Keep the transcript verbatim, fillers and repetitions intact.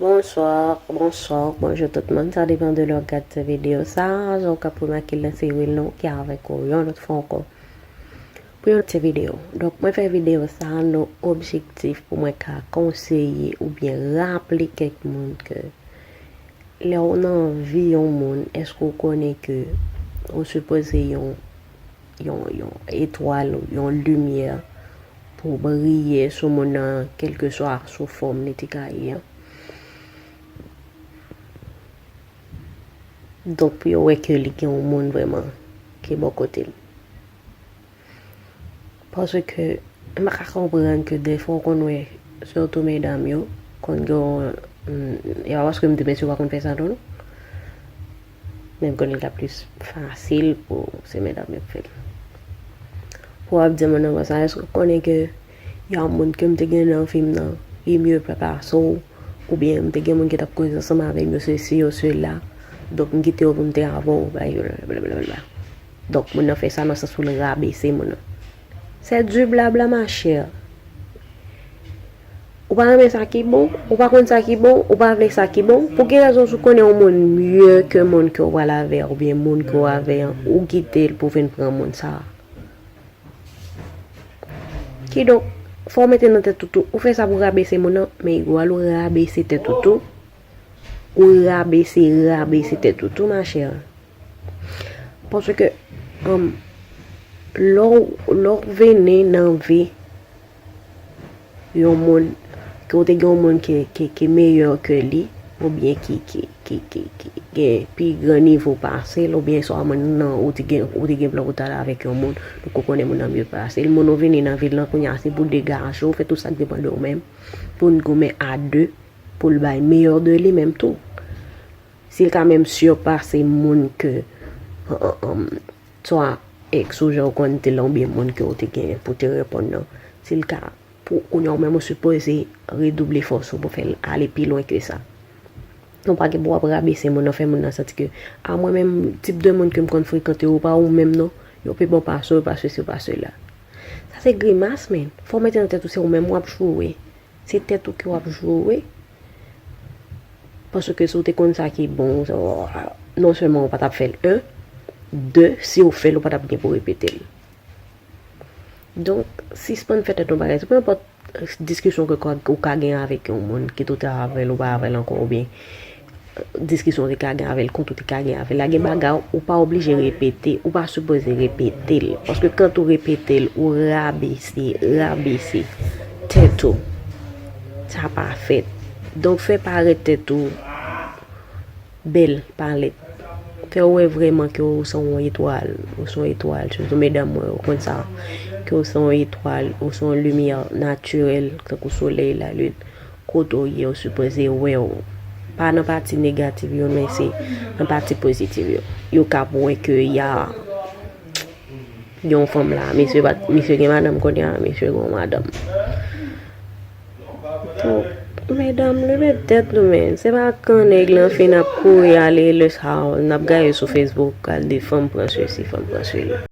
Bonswa, bonswa, bonjou tout moun. Sa depann de lè w ap gade ti videyo sa. Jan w ka remake l nan seri l nou ki avèk ou yon lòt fwa ankò pou yon ti videyo. Donk, mwen fè videyo sa nan objektif pou mwen ka konseye oubyen raple kèk moun ke lè w nan vi yon moun, èske w konnen ke ou sipoze yon, yon, yon etwal, yon limyè pou briye sou moun nan, kèlkeswa sou fòm li te ka ye an? Donk, pou yo wè ke li gen yon moun vrèman ki bò kote l. Paske, m pa ka konprann ke defwa w konn wè, sitou medam yo, konn gen yon, mm, e pa paske m te mesye w pa konn fè sa tou, non. Men m konnen l ta plis fasil pou se medam yo k fè l. Pou w ap di moun nan konsa, èske w konnen ke yon moun ke m te gen nan vi m nan, li mye pase w, oubyen m te gen moun ki t ap koze ansanm avè m, yo sesi, yo sela, donk m kite yo pou m te avè w, blablabla. Donk, moun nan fè sa nan sans pou l rabese moun nan. C'est du blabla, ma chère. Ou pa renmen sa ki bon, ou pa konn sa ki bon, ou pa vle sa ki bon. Pou ki rezon si w konnen yon moun mye ke moun ke w pral avè a, oubyen moun ke w avè an, ou kite l pou vin pran moun sa a? Kidonk, fò w mete nan tèt ou tou, ou fè sa pou rabese moun nan, men egwal ou rabese tèt ou tou. Ou rabese, rabese tèt ou tou, ma chère. Paske, um, lè w, lè w vini nan vi yon moun, ke w te gen yon moun ki, ki, ki meyè ke li, oubyen ki, ki, ki, ki, ki gen pi gran nivo pase l, oubyen swa moun nan, ou te gen, ou te gen plan pou t al avèk yon moun, donk ou konnen moun nan mye pase l. Moun ou vini nan vi l lan kounye a, se pou degaje w, fè tout sa k depann de ou menm, pou n goumen a de, pou l bay meyè de li menm tou. Si l ka menm sipase moun ke, an, an, an, swa èks ou jan w konn te lan oubyen moun ke w te gen pou te reponn nan, si l ka, pou kounye a w menm ou sipoze redouble efò w pou fè l ale pi lwen ke sa. Non pa gen pou w ap rabese moun nan, fè moun nan santi ke, a, mwen menm, tip de moun ke m konn frekante yo pa ou menm non, yo pi bon pase w, pa sesi, pa sela. Sa se grimas, men. Fò w mete nan tèt ou se ou menm w ap joure. Se tèt ou ke w ap joure. Paske si w te konn sa ki bon, non sèlman ou pa t ap fè l, en, de, si w fè l, ou pa t ap gen pou repete l. Donk, sispann fè tèt nou bagay. Se peu importe diskisyon ke ou ka gen avèk yon moun, kit ou te avè l, ou pa avè l ankò, oubyen diskisyon ou te ka gen avè l, kont ou te ka gen avè l la, gen bagay ou pa oblije repete, ou pa sipoze repete l. Paske kan ou repete l, ou rabese, rabese tèt ou. Sa pa fèt. Donk, fè parèt tèt ou bèl, parèt. Fè w wè vrèman ke w se yon etwal, ou se yon etwal, sitou medam mwen, ou konn sa, ke w se yon etwal, ou se yon limyè natirèl, tankou solèy, lalin. Kote w ye, yo sipoze wè w. Pa nan pati negatif yo, men se nan pati pozitif yo. Yo ka wè ke y a yon fanm la. Misye pa, misye gen madanm kounye a, misye gen yon madanm. Donk, medam, leve tèt nou, men. Se pa kan nèg lan fin ap kouri ale le sa, n ap gaye sou Facebook, al di fanm pran sesi, fanm pran sela.